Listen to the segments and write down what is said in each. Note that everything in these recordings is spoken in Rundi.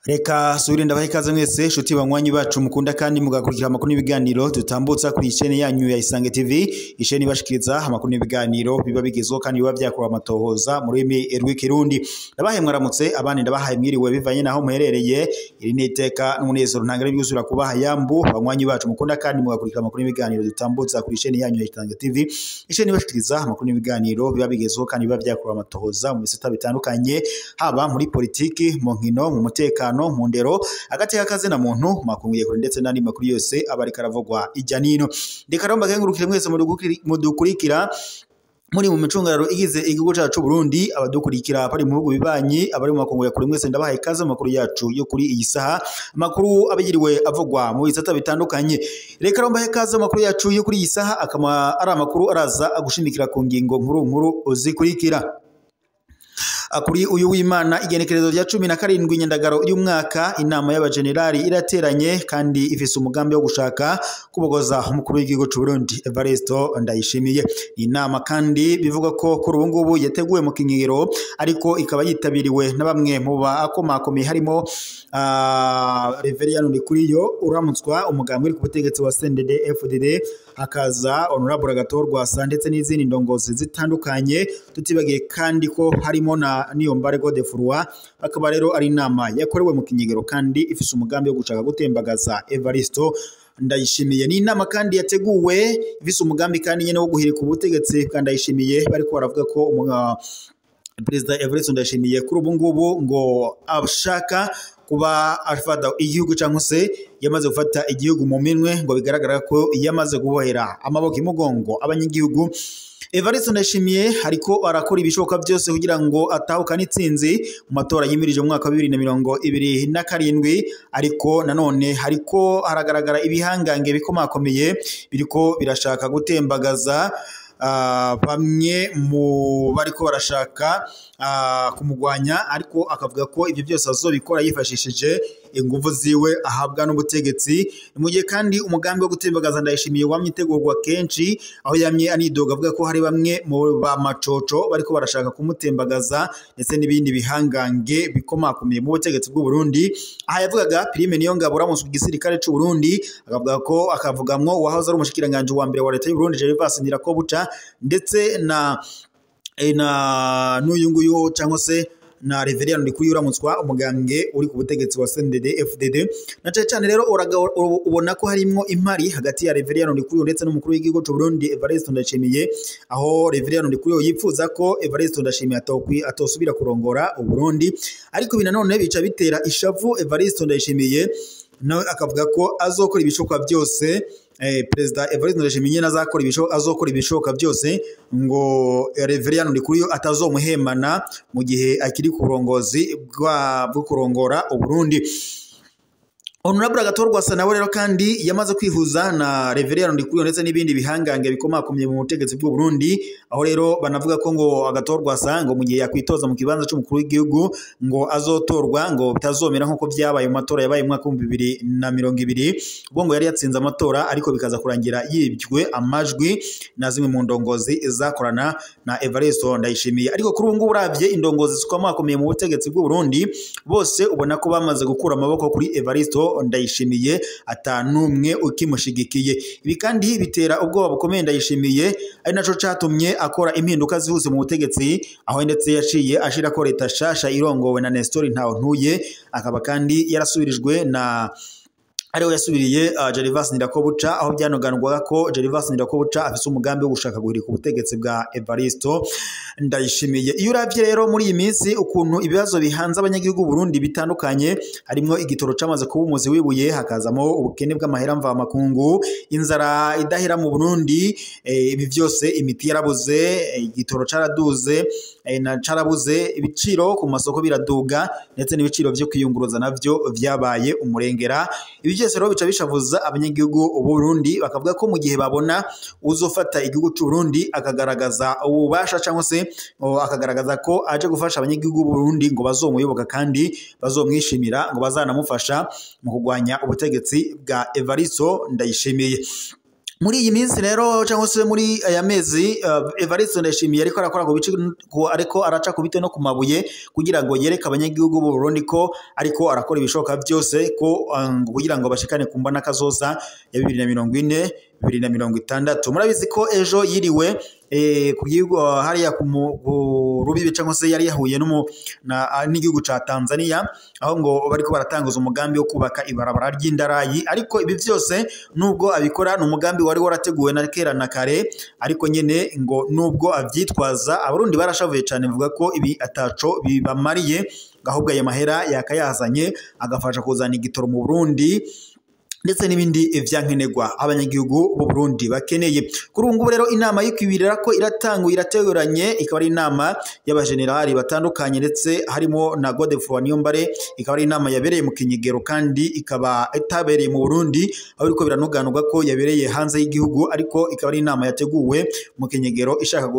Reka subire ndabahe ikaze mwese shuti banywanyi bacu mukunda kandi mugakurikira amakuru n'ibiganiro dutambutsa kuri chaîne yanyu ya Isange TV, isheni ibashikiriza amakuru n'ibiganiro biba bigezweho kandi biba vyakorewe amatohoza mu rurimi rw'ikirundi. Ndabahaye mwaramutse, abandi ndabahaye mwiriwe bivanye naho muherereye. Iri ni iteka n'umunezero ntangere byuzura kubaha yambu banywanyi bacu mukunda kandi mugakurikira amakuru n'ibiganiro dutambutsa kuri chaîne yanyu ya Isange TV, isheni ibashikiriza amakuru n'ibiganiro biba bigezweho kandi biba vyakorewe amatohoza mu bisata bitandukanye, haba muri politiki, mu nkino, mu mutekano, mu ndero, agateka kazina muntu, makungu kure ndetse n'andi makuru yose aba ariko aravugwa ijya nino. Reka rero mbakengurukire mwese mudukurikira muri mu micungararo igize igihugu cacu Burundi, abadukurikira bari mu bihugu bibanyi, abari mu makungu ya kure, mwese ndabahaye ikaze mu makuru yacu yo kuri iyi saha, amakuru abigiriwe avugwa mu bisata bitandukanye. Reka rero mbahe ikaze mu makuru yacu yo kuri iyi saha, akaba ari amakuru araza agushimikira ku ngingo nkuru nkuru zikurikira. Kuri uyu w'Imana igenekerezo rya 17 Nyandagaro y'umwaka, inama y'abagenerali irateranye kandi ifise umugambi wo gushaka kubogoza umukuru w'igihugu c'u Burundi Evariste Ndayishimiye. Inama kandi bivuga ko kuri ubu ngubu yateguwe mu Kinyegero, ariko ikaba yitabiriwe na bamwe mu bakomakomeye harimo Reverien Ndikuriyo uramutswa umugambi uri ku butegetsi wa CNDD FDD, hakaza Honorable Agathon Rwasa ndetse n'izindi ndongozi zitandukanye, tutibagiye kandi ko harimo na Niyombare Godefroid. Akaba rero ari inama yakorewe mu Kinyegero kandi ifise umugambi wo gushaka gutembagaza Evariste Ndayishimiye. Ni inama kandi yateguwe ifise umugambi kandi nyene wo guhirika ubutegetsi bwa Ndayishimiye, bariko baravuga ko Perezida Evariste Ndayishimiye kuri ubu ngubu ngo ashaka kuba afata igihugu cyangwa se yamaze gufata igihugu mu minwe, ngo bigaragara ko yamaze kubohera amaboko imugongo abanyagihugu. Evariste Ndayishimiye ariko arakora ibishoboka byose kugira ngo atahukane itsinzi mu matora yimirije mu mwaka wa 2027, ariko nanone hariko haragaragara ibihangange bikomakomeye biriko birashaka gutembagaza bamwe mu bariko barashaka kumugwanya, ariko akavuga ko ibyo byose azobikora yifashishije inguvu ziwe ahabwa n'ubutegetsi. Mu gihe kandi umugambi wo gutembagaza Ndayishimiye wamye itegurwa kenshi, aho yamye anidoga avuga ko hari bamwe mu bamacoco bariko barashaka kumutembagaza ndetse n'ibindi bihangange bikomakomeye mu butegetsi bw'u Burundi. Aha yavugaga Prime Niyongabo uramutswe igisirikare c'u Burundi, akavuga ko akavugamwo uwahoze ari umushikiranganje wa mbere wa leta y'u Burundi Gervais Ndirakobuca, ndetse na n'uyu nguyu cyangwa se na Reverien Ndikuriyo uramutswa umugambwe uri ku butegetsi wa CNDD FDD. Na cyane cyane rero ubona ko harimwo impari hagati ya Reverien Ndikuriyo ndetse n'umukuru w'igihugu c'u Burundi Evariste Ndayishimiye, aho Reverien Ndikuriyo yifuza ko Evariste Ndayishimiye atosubira kurongora u Burundi, ariko ibi nanone bica bitera ishavu Evariste Ndayishimiye, nawe akavuga ko azokora ibishoboka byose. Perezida Evariste Ndayishimiye azakora azokora ibishoboka byose ngo Reverien Ndikuriyo atazomuhemana mu gihe akiri ku burongozi bwo kurongora u Burundi. Honorable Agathon Rwasa nawe rero kandi yamaze kwihuza na Reverien Ndikuriyo ndetse n'ibindi bihangange bikomakomeye mu butegetsi bw'u Burundi, aho rero banavuga ko ngo Agathon Rwasa ngo mu gihe yakwitoza mu kibanza c'umukuru w'igihugu ngo azotorwa, ngo bitazomera nkuko byabaye mu matora yabaye mu mwaka wa 2020, ubwo ngo yari yatsinze amatora ariko bikaza kurangira yibywe amajwi na zimwe mu ndongozi zakorana na Evariste Ndayishimiye. Ariko kuri ubu ngubu uravye indongozi zikomakomeye mu butegetsi bw'u Burundi bose ubona ko bamaze gukura amaboko kuri Evariste Ndayishimiye, atanumwe ukimushigikiye. Ibi kandi bitera ubwoba bukomeye Ndayishimiye, ari naco catumye akora impinduka zihuse mu butegetsi, aho ndetse yaciye ashira ko leta shasha irongowe na Nestor Ntawontuye, akaba kandi yarasubirijwe na ariwe yasubiriye Gervais Ndirakobuca, aho byanoganwaga ko Gervais Ndirakobuca afise umugambi wo gushaka guhirika ubutegetsi bwa Evariste Ndayishimiye. Iyo uravye rero muri iyi minsi ukuntu ibibazo bihanze abanyagihugu Burundi bitandukanye, harimwo igitoro camaze kuba umuzi wibuye, hakazamo ubukene bw'amahera mvamakungu, inzara idahera mu Burundi, ibi byose imiti yarabuze, igitoro caraduze, na carabuze, ibiciro ku masoko biraduga, ndetse n'ibiciro vyo kwiyunguruza navyo vyabaye umurengera. Ibi byose rero bica bishavuza abanyagihugu Burundi, bakavuga ko mu gihe babona uzofata igihugu c'u Burundi akagaragaza ububasha cyangwa se akagaragaza ko aje gufasha abanyagihugu Burundi ngo bazomuyoboka kandi bazomwishimira, ngo bazanamufasha mu kugwanya ubutegetsi bwa Evariste Ndayishimiye. Muri iyi minsi rero cyangwa se muri aya mezi, Evariste Ndayishimiye ariko arakora ku bice, ariko araca ku bite no ku mabuye kugira ngo yereke abanyagihugu b'u Burundi ko ariko arakora ibishoboka byose ko kugira ngo bashikane ku mbona kazoza ya 2040 2060. Murabizi ko ejo yiriwe ku gihugu hariya ku rubibe cyangwa se yari yahuye n'igihugu ca Tanzania, aho ngo bariko baratanguza umugambi wo kubaka ibarabara ry'indarayi. Ariko ibi byose nubwo abikora ni umugambi wari warateguwe na kera na kare, ariko nyene ngo nubwo avyitwaza Abarundi barashavuye cyane, bavuga ko ibi ataco bibamariye, ahubwo ayo mahera yakayazanye agafasha kuzana igitoro mu Burundi ndetse n'ibindi vyankenerwa abanyagihugu b'u Burundi bakeneye. Kuri ubu ngubu rero inama y'ikibirira ko iratanguye irateguranye, ikaba ari inama y'abajenerali batandukanye ndetse harimo na Godefroid Niyombare, ikaba ari inama yabereye mu Kinyigero kandi ikaba itabereye mu Burundi, aho biriko biranuganurwa ko yabereye hanze y'igihugu, ariko ikaba ari inama yateguwe mu Kinyigero ishaka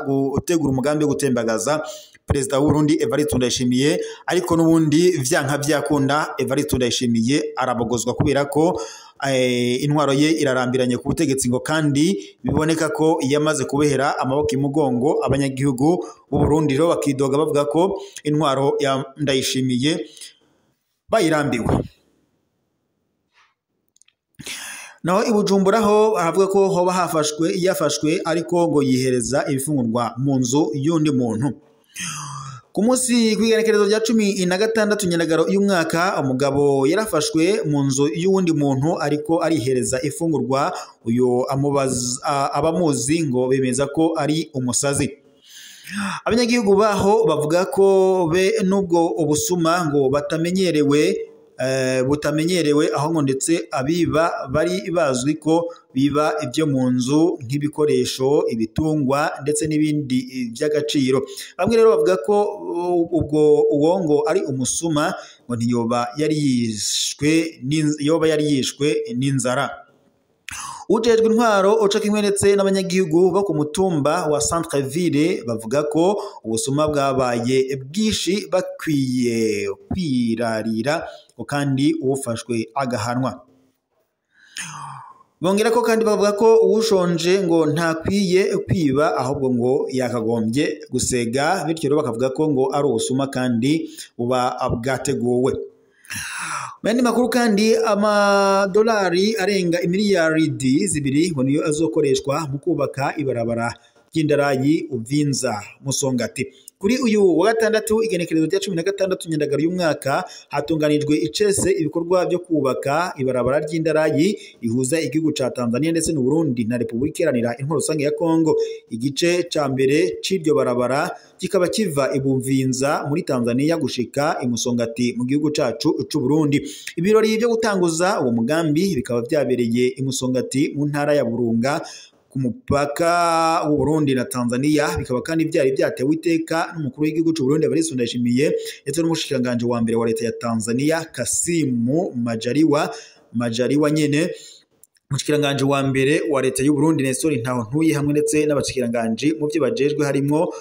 gutegura umugambi wo gutembagaza Perezida w'u Burundi Evariste Ndayishimiye. Ariko n'ubundi vyanka vyakunda Evariste Ndayishimiye arabogozwa kubera ko intwaro ye irarambiranye ku butegetsi, ngo kandi biboneka ko yamaze kubehera amaboko imugongo abanyagihugu b'u Burundi rero bakidoga bavuga ko intwaro ya Ndayishimiye bayirambiwe. Naho i Bujumbura ho aravuga ko hoba hafashwe yafashwe ariko ngo yihereza ibifungurwa mu nzu y'undi muntu. Ku munsi kw'igenekerezo rya 16 Nyandagaro y'umwaka, umugabo yarafashwe mu nzu y'uwundi muntu ariko arihereza ifungurwa. Uyu abamuzi ngo bemeza ko ari umusazi. Abanyagihugu baho bavuga ko be nubwo ubusuma ngo butamenyerewe aho ngo ndetse abiba bari bazwi ko biba ibyo mu nzu nk'ibikoresho, ibitungwa ndetse n'ibindi by'agaciro. Bamwe rero bavuga ko ubwo uwo ngo ari umusuma ngo ntiyoba yari yishwe yoba yari yishwe n'inzara. Ujejwe intwaro uca kimwe ndetse n'abanyagihugu bo ku mutumba wa Centre-Ville bavuga ko ubusuma bwabaye bwinshi bakwiye kwirarira kandi uwufashwe agahanwa. Bongera ko kandi bavuga ko uwushonje ngo ntakwiye kwiba ahubwo ngo yakagombye gusega, bityo rero bakavuga ko ngo ari ubusuma kandi buba bwateguwe. Mandi makuru kandi, amadolari arenga imiliyaridi 2 ngo niyo azokoreshwa mu kubaka ibarabara ry'indarayi Uvinza Musongati. Kuri uyu wa gatandatu igenekerezo rya 16 Nyandagaro y'umwaka hatunganijwe icese ibikorwa byo kubaka ibarabara ry'indarayi ihuza igihugu ca Tanzania ndetse n'u Burundi na Repubulika Iharanira Intwaro Rusange ya Kongo. Igice ca mbere c'iryo barabara kikaba kiva Ibuvinza muri Tanzania gushika Imusongati mu gihugu cacu c'u Burundi. Ibirori byo gutanguza uwo mugambi bikaba byabereye Imusongati mu ntara ya Burunga ku mupaka w'u Burundi na Tanzania, bikaba kandi byari byatewe iteka n'umukuru w'igihugu c'u Burundi Evariste Ndayishimiye ndetse n'umushikiranganje wa mbere wa leta ya Tanzania Kasimu Majaliwa nyene, umushikiranganje wa mbere wa leta y'u Burundi Nestor Ntahontuye hamwe ndetse n'abashikiranganje mu byo bajejwe harimo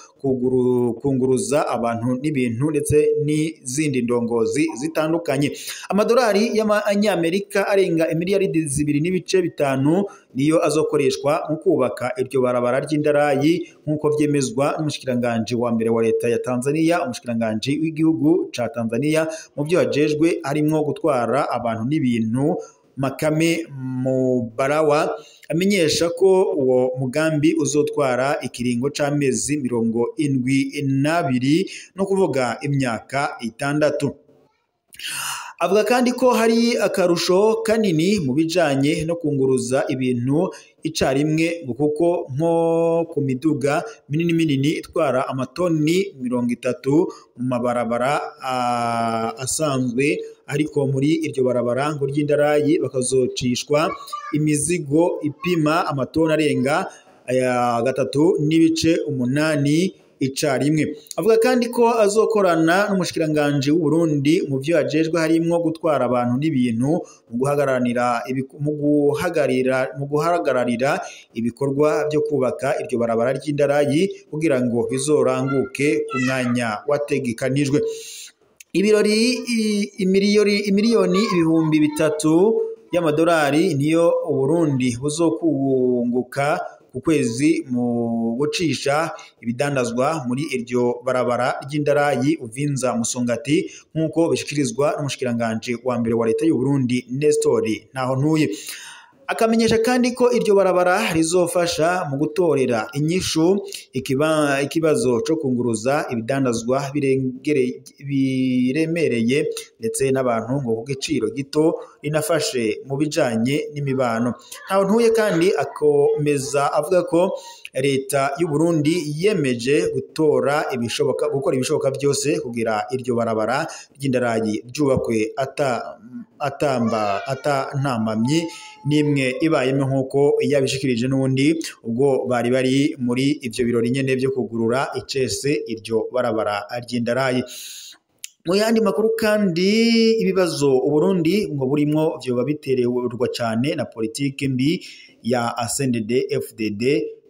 kunguruza abantu n'ibintu ndetse n'izindi ndongozi zitandukanye. Amadolari y'amanyamerika arenga imiliyaridi 2.5 niyo azokoreshwa mu kubaka iryo barabara ry'indarayi nk'uko byemezwa n'umushikiranganje wa mbere wa leta ya Tanzania, umushikiranganje w'igihugu ca Tanzania mu byo bajejwe harimo gutwara abantu n'ibintu Makame Mubarawa, amenyesha ko uwo mugambi uzotwara ikiringo c'amezi 72 no kuvuga imyaka 6. Avuga kandi ko hari akarusho kanini mu bijanye no kunguruza ibintu icarimwe, kuko nko ku miduga minini minini itwara amatoni 30 mu mabarabara asanzwe, ariko muri iryo barabara ngo ry'indarayi bakazocishwa imizigo ipima amatoni arenga 3.8 icarimwe. Avuga kandi ko azokorana n'umushikiranganje w'u Burundi mu byo ajejwe harimwo gutwara abantu n'ibintu, mu guhagararira ibikorwa byo kubaka iryo barabara ry'indarayi kugira ngo bizoranguke ku mwanya wategekanijwe. Ibirori imiliyoni 3,000 y'amadolari niyo Uburundi buzokunguka ku kwezi mu gucisha ibidandazwa muri iryo barabara ry'indarayi Uvinza Musongati, nk'uko bishikirizwa n'umushikiranganje wa mbere wa leta y'u Burundi Nestor Ntahontuye. Akamenyesha kandi ko iryo barabara rizofasha mu gutorera inyishu ikibazo co kunguruza ibidandazwa biremereye ndetse n'abantu ngo ku giciro gito, rinafashe mu bijanye n'imibano. Ntahontuye kandi akomeza avuga ko leta y'u Burundi yemeje gutora ibishoboka gukora ibishoboka byose kugira iryo barabara ry'indarayi ryubakwe ata ntamamyi n'imwe ibayemo, nk'uko yabishikirije n'ubundi ubwo bari bari muri ivyo birori nyene vyo kugurura icese iryo barabara ry'indarayi. Mu yandi makuru kandi, ibibazo Uburundi ngo burimwo vyoba bitererwa cane na politike mbi ya CNDD FDD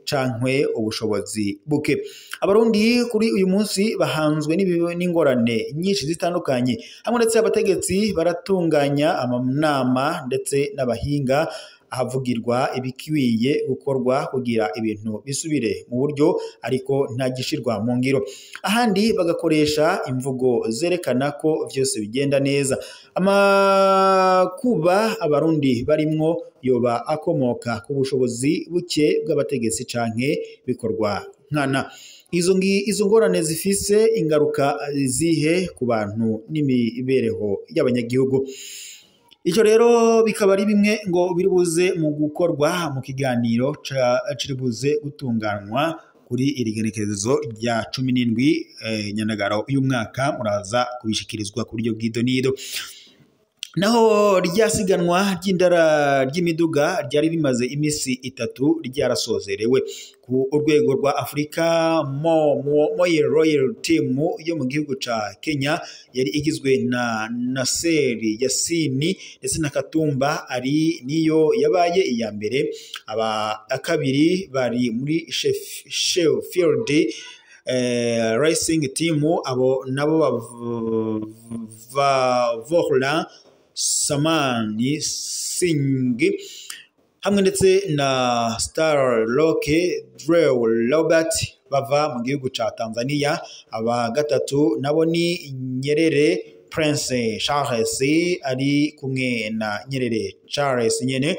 cankwe ubushobozi buke. Abarundi kuri uyu munsi bahanzwe n'ingorane nyinshi zitandukanye, hamwe ndetse abategetsi baratunganya amanama ndetse n'abahinga ahavugirwa ibikwiye gukorwa kugira ibintu bisubire mu buryo, ariko ntagishirwa mu ngiro. Ahandi bagakoresha imvugo zerekana ko vyose bigenda neza. Amakuba abarundi barimwo yoba akomoka ku bushobozi buke bw'abategetsi canke bikorwa nkana. Izo ngorane zifise ingaruka zihe ku bantu n'imibereho y'abanyagihugu? Ico rero bikaba ari bimwe ngo biribuze mu gukorwa mu kiganiro ciribuze gutunganywa kuri iri genekerezo rya 17 Nyandagaro y'umwaka, muraza kubishikirizwa ku buryo bw'idonido. Naho ryasiganwa ry'indara ry'imiduga ryari rimaze imisi 3 ryarasozerewe ku urwego rwa Afrika. Moyo Royal Team yo mu gihugu ca Kenya yari igizwe na Nasser Yasini ndetse na Katumba ari niyo yabaye iya mbere. Aba kabiri bari muri Sheffield Racing Team, abo nabo Vohra Samani Singh hamwe ndetse na Star Rock Drew Robert bava mu gihugu ca Tanzania. Aba gatatu nabo ni Nyerere Prince Charles ari kumwe na Nyerere Charles nyene.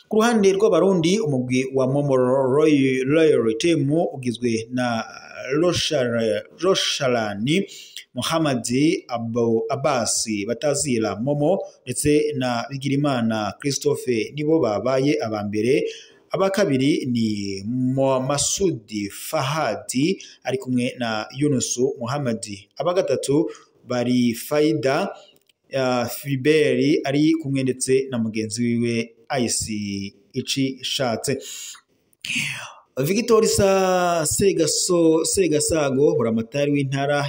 Ku ruhande rw'abarundi, umugwi wa Momo Royal Team ugizwe na Roshalani Muhammad Abbas batazira Momo ndetse na Bigirimana Christophe nibo babaye aba mbere. Aba kabiri ni Masudi Fahadi ari kumwe na Yunusu Muhammad. Aba gatatu bari Faida Filibert ari kumwe ndetse na mugenzi wiwe Aisi Icishatse. Victor Segasago buramatari w'intara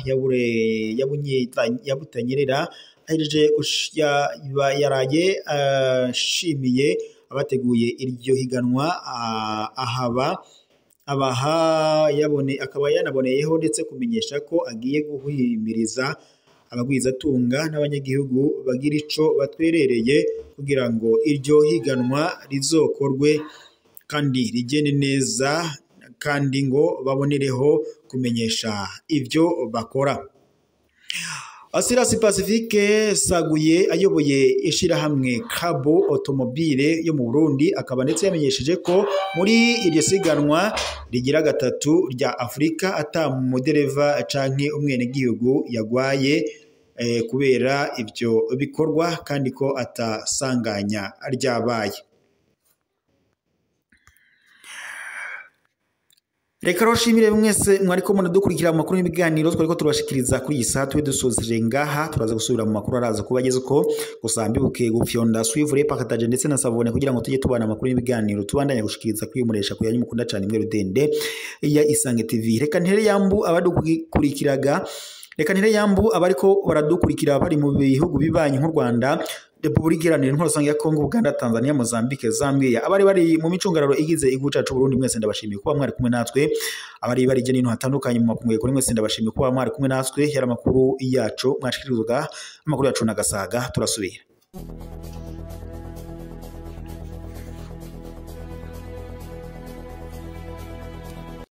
ya Butanyerera ahejeje yaraye ashimiye abateguye iryo higanwa, ahaba abaha yabone akaba yanaboneyeho ndetse kumenyesha ko agiye guhimiriza abagwizatunga n'abanyagihugu bagira ico batwerereye kugira ngo iryo higanwa rizokorwe kandi rigende neza, kandi ngo babonereho kumenyesha ivyo bakora. Asirasi Pacifique Saguye ayoboye ishirahamwe Cabo Automobile yo mu Burundi akaba ndetse yamenyesheje ko muri iryo siganwa rigira gatatu rya Afrika ata mudereva canke umwenegihugu yagwaye kubera ivyo bikorwa, kandi ko atasanganya ryabaye. Reka roshimire mwese mwariko munadukurikira mu makuru n'ibiganiro twariko turabashikiriza kuri iyi saha. Twe dusozeje ngaha, turaza gusubira mu makuru araza kubageza uko gusa mbibuke gufyonda suivre, partage ndetse na savone kugira ngo tujye tubana amakuru n'ibiganiro tubandanya gushikiriza kuri umuresha kuyanyu mukunda cyane imwe rudende ya Isange TV. Reka ntere yambu abadukurikiraga, reka ntere yambu abariko baradukurikira bari mu bihugu bibanyi nk'u Rwanda, Republika Iharanira Intwaro Rusange ya Kongo, Uganda, Tanzania, Mozambique, Zambia, abari bari mu micungararo igize igihugu cacu Burundi, mwese ndabashimiye kuba mwari kumwe natwe. Abari bari hirya no hino hatandukanye mu makungu kuri mwese ndabashimiye kuba mwari kumwe natwe. Yari amakuru yacu mwashikirizwaga, amakuru yacu nagasaga. Turasubira.